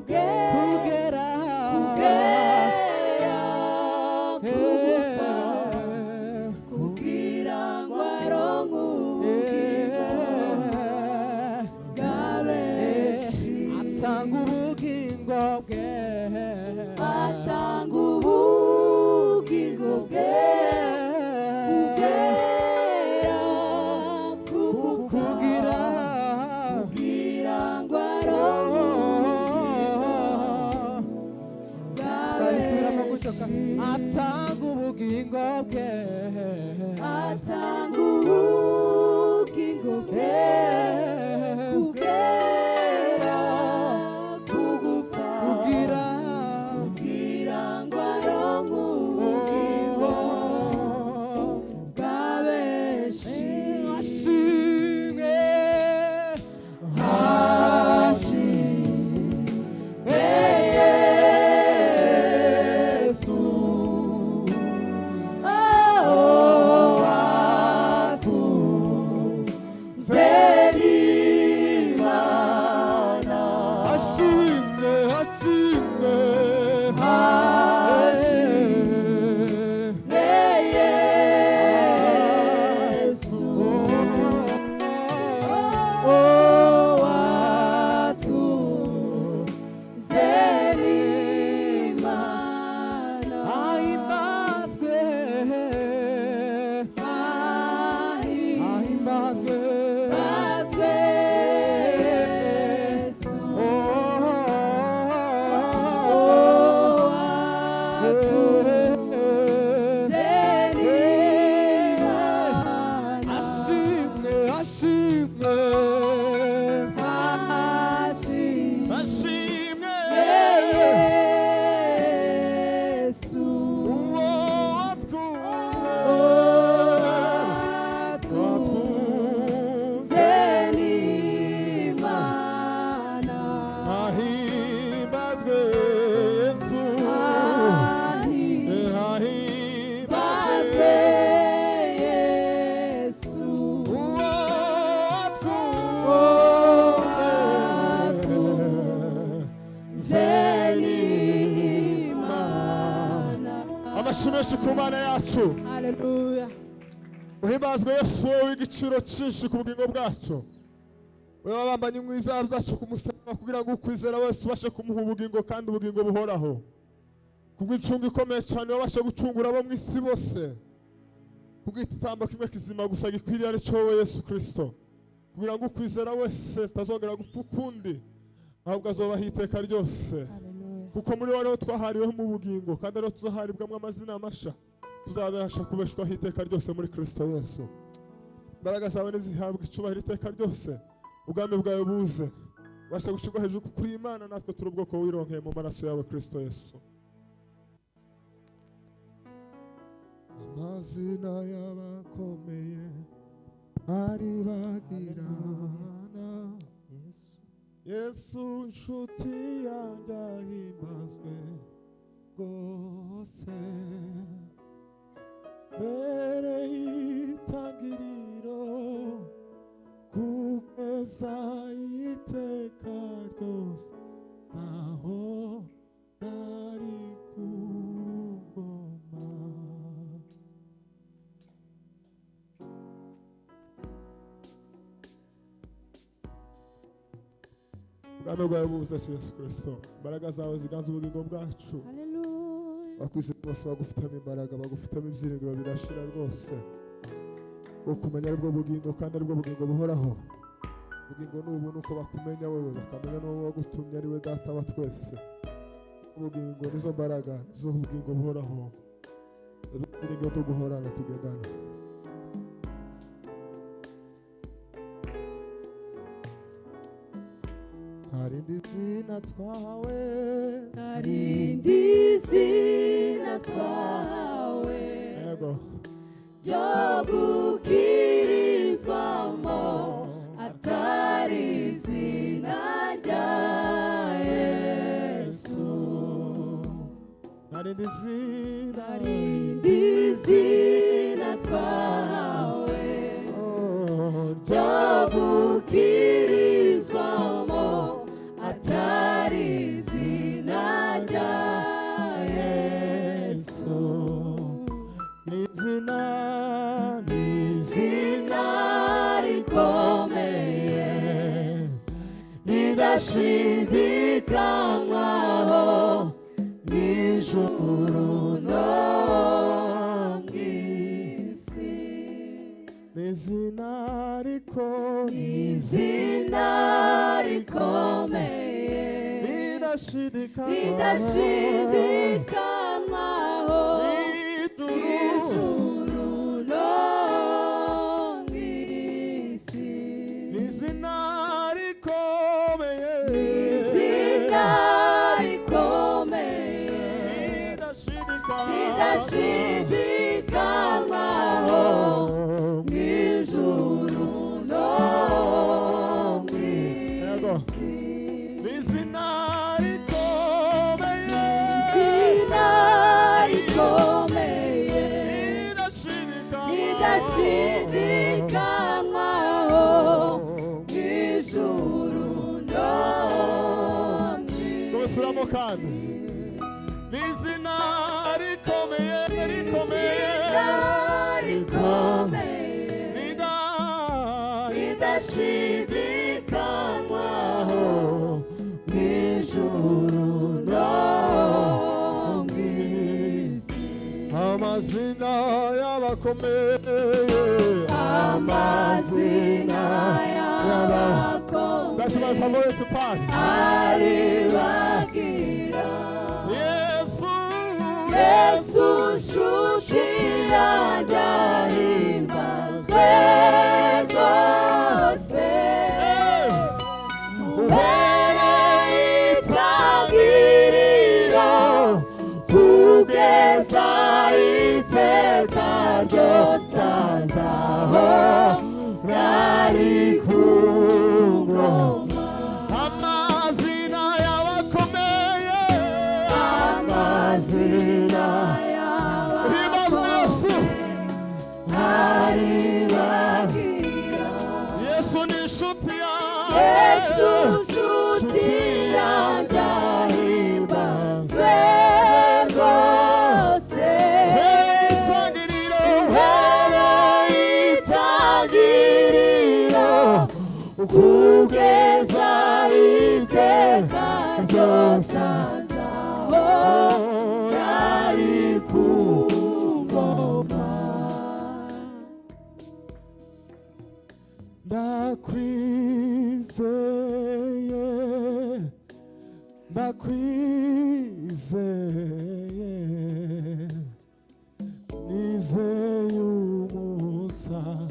bwe kugera kugera kugupfa, kugira ngo aronke ubugingo bwa benshi. Atanga ubugingo bwe. Atanga ubugingo bwe kugera kugupfa, kugira kugira ngo aronke ubugingo bwa Turabisubiramo gutyo benshi. Atanga ubugingo bwe. Atanga ubugingo bwe kugera kugupfa, kugira kugira ngo aronke ubugingo bwa benshi. Ashimwe, Ashimwe Yesu, oh, watunze n'Imana. Ashimwe, ashimwe. Ashimwe Yesu, oh, watunze n'Imana. Ahimbazwe, ahimbazwe. Ahimbazwe Yesu, oh, watunze n'Imana. Ashimwe, ashimwe. Ashimwe Ashimwe. Yesu, Uwo watwunze, watunze n'Imana. Ahimbazwe Yesu. Ahimbazwe Yesu, Uwo watunze n'Imana. Amashyi menshi ku Mana yacu. Haleluya. Uhimbazwe Yesu, wowe w'igiciro cyinshi ku bugingo bwacu, wowe wabambanye ibyaha byacu ku musaraba kugira ngo ukwizera wese ubashe kumuha ubugingo kandi ubugingo buhoraho. Kubw'incungu ikomeye cyane wabashe gucungura abo mu isi bose, kubw'igitambo kimwe kizima gusa gikwiriye, ari cyo wowe Yesu Kirisito, kugira ngo ukwizera wese atazongera gupfa ukundi, ahubwo azobaho iteka ryose. Haleluya. Kuko muri wowe ariho twahariweho mu bugingo, kandi ariho tuzaharibwamo amazina masha, tuzabasha kubeshwaho iteka ryose muri Kirisito Yesu. Imbaraga zawe nizihabwa icubahiro iteka ryose, ubwami bwawe buze, ubashe gushyirwa hejuru, kuko uri Imana, natwe turi ubwoko wironkeye mu maraso yawe Kirisito Yesu. Amazina y'abakomeye aribagirana, Yesu nshuti yanjye ahimbazwe rwose. Mbere y'itangiriro kugeza iteka ryose, ntaho nari ku ngoma. Ubwami bwawe buze, Yesu Kirisito, imbaraga zawe ziganza ubugingo bwacu. Haleluya. Abakwizera bose bagufitemo imbaraga, bagufitemo ibyiringiro bidashira rwose, bwo kumenya aribwo bugingo kandi aribwo bugingo buhoraho. Ubugingo ni ubu, nuko bakumenya wowe, bakamenya n'uwo wagutumye, ari we Data wa twese. Ubugingo nizo mbaraga, nizo bugingo buhoraho, ibyiringiro tuguhorana tugendana. Nta rindi zina twahawe. Narindi zina twahawe Yego. ryo gukirizwamo atari izina rya Yesu. Nta rindi zina. Narindi zina twahawe Oh, ryo gukirizwamo atari Ridashidikanywaho. Ridashidikanwaho. Ijuru. Ijuru no mw'isi. Izina rikomeye. Izina rikomeye. Ridashidikanywaho. Ridashidikanwaho mw'ijuru no Yego. mw'isi. Izina rikomeye. Izina rikomeye. Ridashidikanywaho. Ridashidikanwaho mw'ijuru no mw'isi. Tubisubiramo kandi. Izina rikomeye, rikomeye. Izina rikomeye. Ridashidikanwaho mw'ijuru no mw'isi. Amazina y'abakomeye. Amazina That's my y'abakomeye favorite part. aribagira. Yesu. Yesu nshuti yanjye ahimbazwe rwose. Uhereye itangiriro kugeza iteka ryose azaho ari ku ngoma. Amazina y'abakomeye. Amazina Himbazwe Yesu. aribagira. Yesu ni inshuti yawe. Yesu nshuti yanjye ahimbazwe rwose. Uhereye itangiriro. Uhereye itangiriro kugeza iteka ryose azaho ari ku ngoma. Ndakwizeye, ndakwizeye, nizeye umusaraba.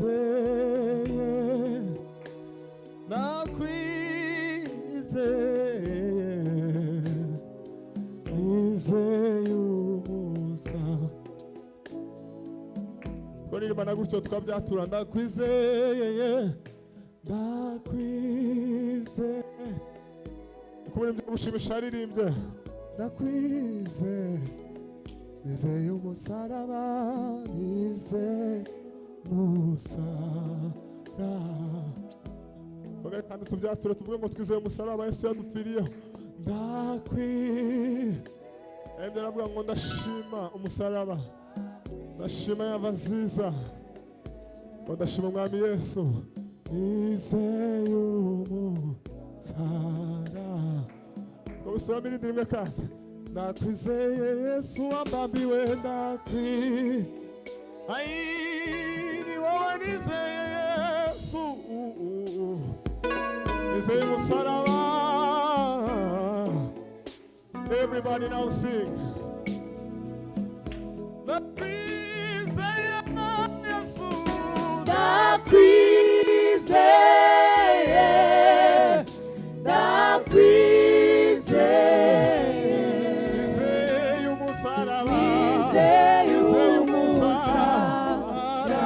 Ndakwizeye, ndakwizeye, nizeye umusa. Twaririmba gutyo tukabyatura. Ndakwizeye, ndakwizeye. Kubona ibyo gushimisha yaririmbye. Ndakwizeye, nizeye umusaraba, nizeye umusaraba. Twongere kandi tubyature, tuvuge ngo twizeye umusaraba Yesu yadupfiriyeho. Ebyo aravuga ngo ndashima umusaraba, ndashima yava nziza, ngo ndashima umwami Yesu. Nizeye umusaraba. Ngo bisubiramo irindi rimwe kandi. Ndakwizeye Yesu wambambiwe, ndakwi Ai, ni wowe nizeye Yesu, nizeye umusaraba. Everybody now sing. Ndakwizeye Yesu. Ndakwizeye, ndakwizeye, Nizeye umusaraba. Nizeye umusaraba.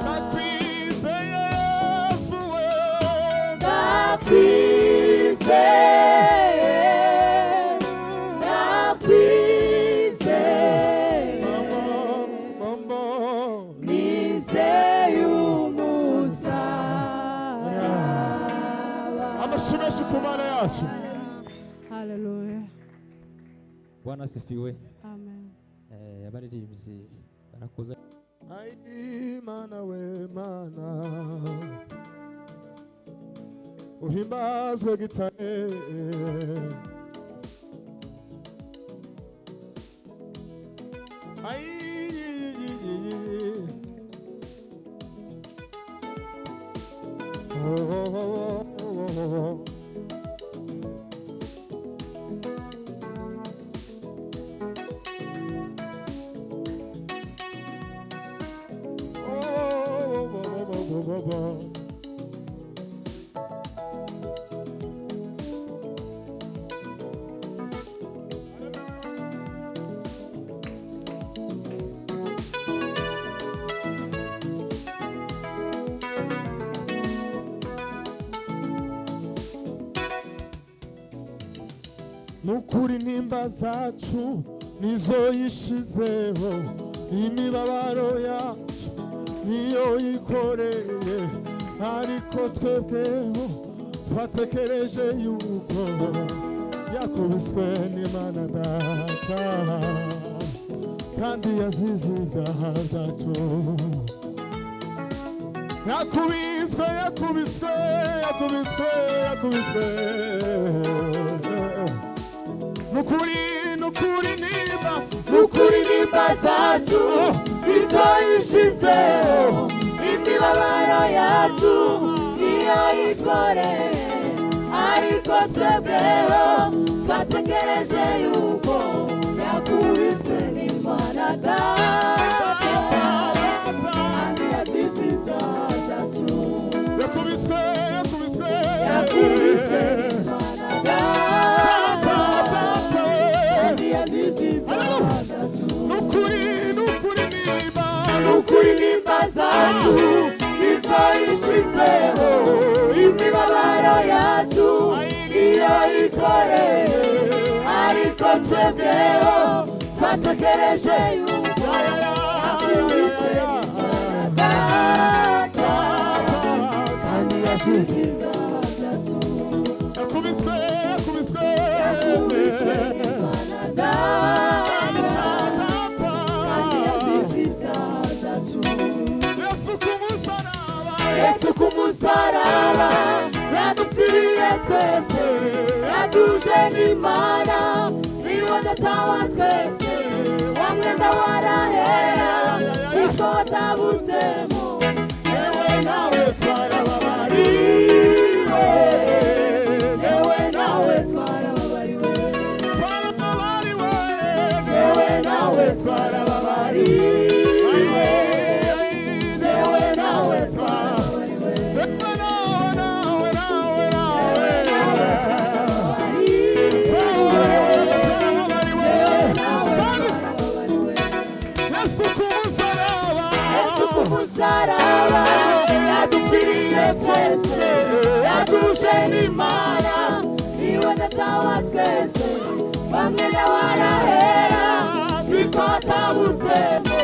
Ndakwizeye Yesu we. Ndakwizeye, ndakwizeye, Mama, mama. nizeye umusaraba. Amashyi menshi ku Mana yacu. Hallelujah. Bwana asifiwe. Amen. Abaririmbyi barakoze. Ai, Mana we Mana, uhimbazwe gitare. Ai, Nukuri nimba zacu nizo yishizeho, imibabaro yacu niyo yikoreye, ariko twebweho twatekereje yuko yakubiswe n'Imana Data kandi yazize ibyaha byacu. Yakubiswe, yakubiswe, yakubiswe, yakubiswe. Nukuri, nukuri nimba, Nukuri nimba zacu nizo yishizeho, imibabaro yacu niyo yikoreye, ariko twebweho twategereje yuko yakubiswe n'Imana Data kandi yazize ibyaha byacu. Yakubiswe, yakubiswe, Yakubiswe n'Imana Data kandi yazize ibyaha byacu. Nukuri, nukuri nimba, Nukuri nimba zacu nizo yishizeho, imibabaro yacu niyo yikoreye, ariko twebweho twatekereje yuko yakubiswe n'Imana Data kandi yazize ibyaha byacu. Yakubiswe, yakubiswe, Yakubiswe n'Imana Data kandi yazize ibyaha byacu. Yesu ku musaraba, Yesu ku musaraba yadupfiriye twese, yaduje n'Imana niwe Data wa twese, wa mwenda warahera kuko watabutsemo, yewe nawe twarababariwe, yewe nawe twarababariwe, twarababariwe, yewe nawe twarababariwe, yewe nawe twarababariwe. Yewe nawe, nawe, nawe, nawe, twarababariwe, twarababariwe. Yesu ku musaraba, Yesu ku musaraba yadupfiriye twese, yaduje n'Imana niwe Data wa twese, bamwe nawe arahera niko atabutsemo,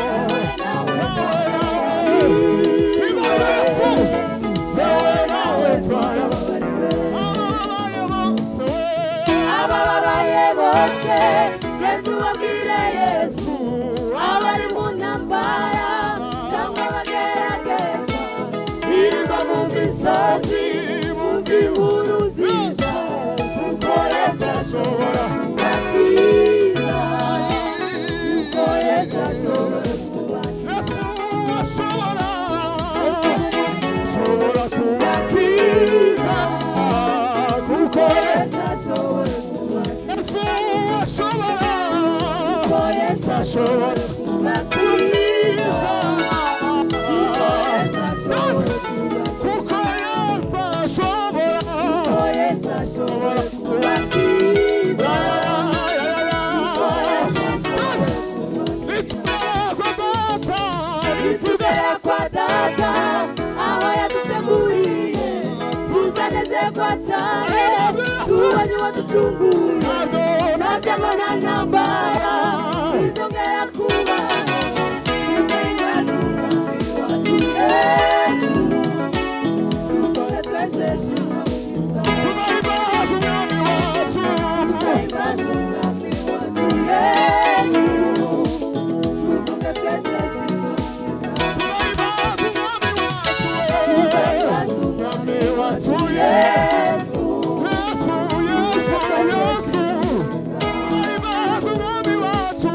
yewe nawe Yewe nawe twarababariwe. ababaye bose, Abababaye bose genda ubabwire Yesu, abari mu ntambara cyangwa abagerageza, birirwa mu misozi bumva inkuru nziza, kuko Yesu ashobora kubakiza, kuko Yesu ashobora kubakiza. Yesu ashobora, ashobora kubakiza, kuko Yesu ashobora kubakiza, Yesu ashobora, kuko Yesu ashobora kubakiza, kuko Yesu ashobora kubakiza. kuko Yesu ashobora. Kuko Yesu ashobora kubakiza. Kuko Yesu ashobora kubakiza. Nitugera kwa Data aho yaduteguriye, tuzanezerwa cyane tubonye uwaducunguye. Nta byago nta ntambara bizongera kubaho, tuzahimbaza Umwami wacu Yesu, tuvuge twese shima mukiza. Tuzahimbaza Umwami wacu. Tuzahimbaza Umwami wacu Yesu, tuvuge twese shima mukiza. Tuzahimbaza Umwami wacu. Tuzahimbaza Umwami wacu Yesu, Yesu, Yesu, Yesu. Tuzahimbaza Umwami wacu.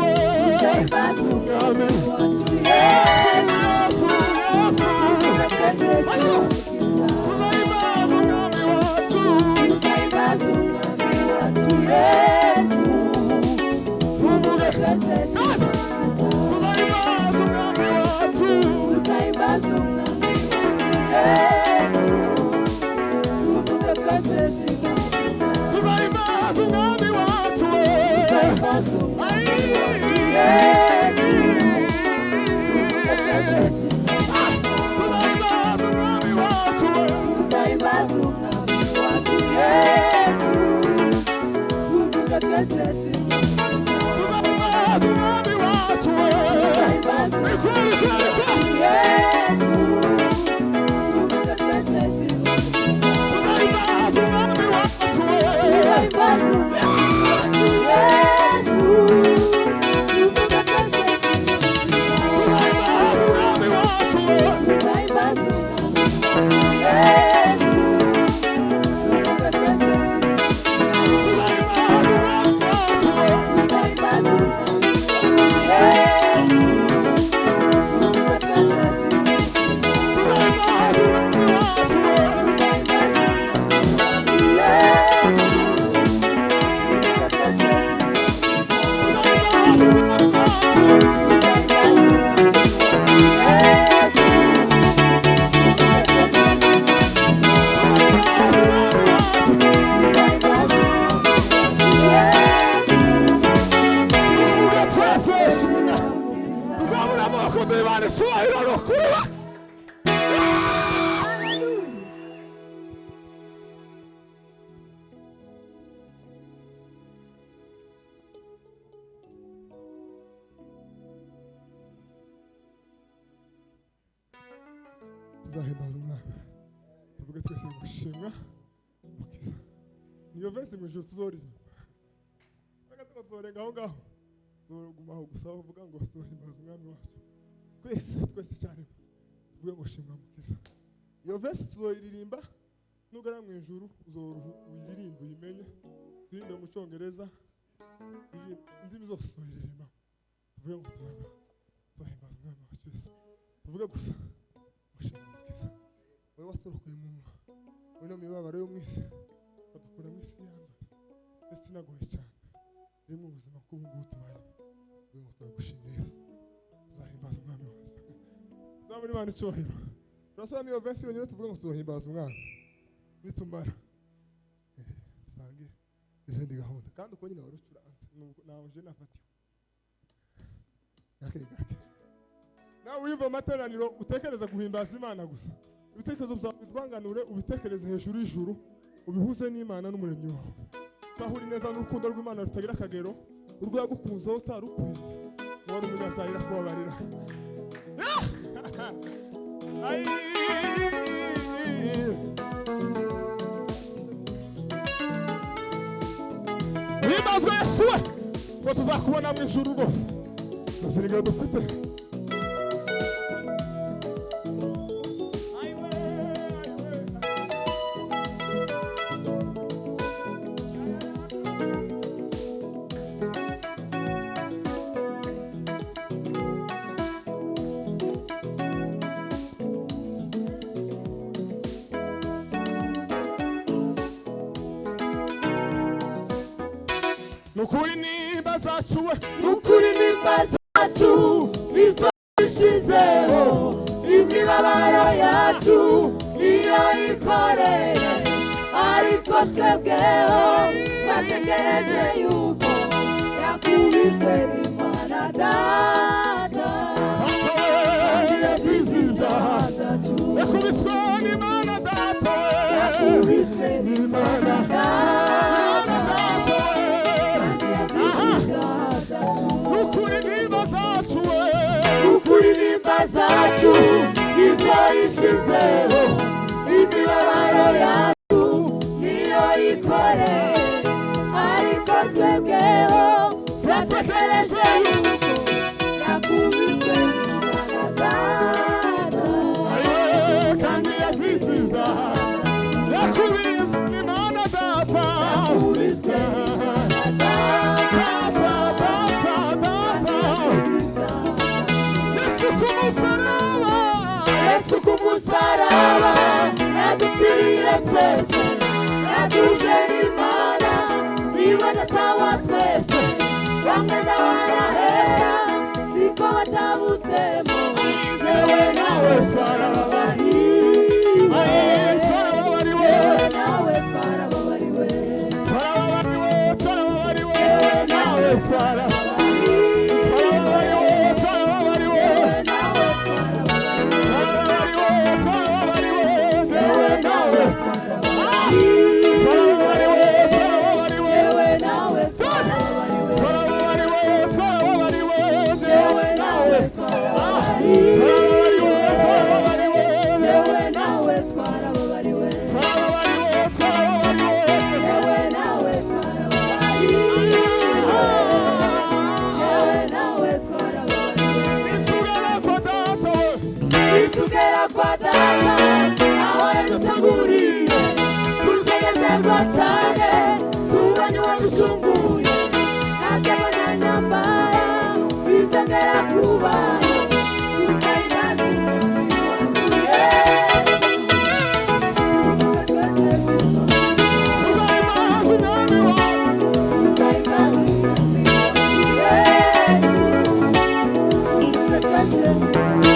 Duhe icyubahiro ni ukuri. Tuzahimbaza Umwami, tuvuge twese ngo shimwa Mukiza. Niyo verse mu ijuru tuzoririmba, agatako tuzorenga aho ngaho, tuzoguma aho gusa uvuga ngo tuzahimbaza Umwami wacu twese twese cyane, tuvuge ngo shimwa Mukiza. Iyo verse tuzoyiririmba nugera mu ijuru, uzoruhu uyiririmbe uyimenye. Turirimbe mu Cyongereza, turirimbe indimi zose, tuzoyiririmba tuvuge ngo tuzahimbaza Umwami wacu twese, tuvuge gusa ngo shimwa Mukiza, wowe waturokoye mu ino mibabaro yo mu isi, ukadukura mu isi yanduye ndetse inagoye cyane iri mu buzima bw'ubu ngubu tubayemo. Tuvuge ngo turagushimye Yesu, tuzahimbaza Umwami wacu, tuzabona Imana icyubahiro. Turasubiramo iyo verse yonyine, tuvuge ngo tuzahimbaza Umwami. Nitumara dusange izindi gahunda, kandi uko nyine wari ucuranze nawe je nafatiwe gake gake. Nawe wiyumva amateraniro utekereza guhimbaza Imana gusa, ibitekerezo byawe bitwanganure, ubitekereze hejuru y'ijuru, ubihuze n'Imana n'Umuremyi wawe. Utahuri neza n'urukundo rw'Imana rutagira akagero, urwo yagukunzeho utarukwiye, wari umunyabyaha irakubabarira. Ai! Himbazwe Yesu we, ngo tuzakubona mu ijuru rwose, nta byiringiro dufite. Aiwe, aiwe. Nukuri nimba zacu we, Nukuri nimba zacu nizo ishizeho, imibabaro yacu niyo ikoreye, ariko twebweho twategereje yuko yakubiswe n'Imana Data, Data we, yazize ibyaha, zacu, yakubiswe n'Imana Data we, yakubiswe n'Imana Imana Data, Data we. kandi yazize ibyaha zacu. Nukuri nimba zacu we, Ukuri nimba zacu nizo ishizeho, imibabaro yacu niyo ikoreye, ariko twebweho twategereje yuko yakubiswe n'Imana Data, Aye, kandi yazize ibyaha, yakubiswe n'Imana Data, yakubiswe n'Imana Data, Data, Data, Data. Yesu ku musaraba, Yesu ku musaraba yadupfiriye twese, yaduje n'Imana, niwe Data wa twese. Bamwe n'abarahera siko batabutsemo, yewe nawe twarababariwe, Aye, twarababariwe, yewe nawe twarababariwe, twarababariwe, twarababariwe, yewe nawe twarababariwe, twarababariwe, twarababariwe, yewe nawe twarababariwe, twarababariwe, twarababariwe, yewe yewe nawe nawe twarababariwe, twarababariwe, twarababariwe, yewe nawe twarababariwe, twarababariwe, twarababariwe, yewe nawe twarababariwe, twarababariwe, twarababariwe, yewe nawe twarababariwe, twarababariwe, twarababariwe. yewe nawe twarababariwe, yewe nawe twarababariwe. Nitugera kwa Data we, Nitugera kwa Data aho yaduteguriye, tuzanezerwa cyane tubonye uwaducunguye. Nta na ntambara bizongera kubaho, tuzahimbaza Umwami wacu Yesu. Tuvuge twese shima, tuzahimbaza Umwami wacu. tuzahimbaza Umwami wacu Yesu. Tuvuge twese shima.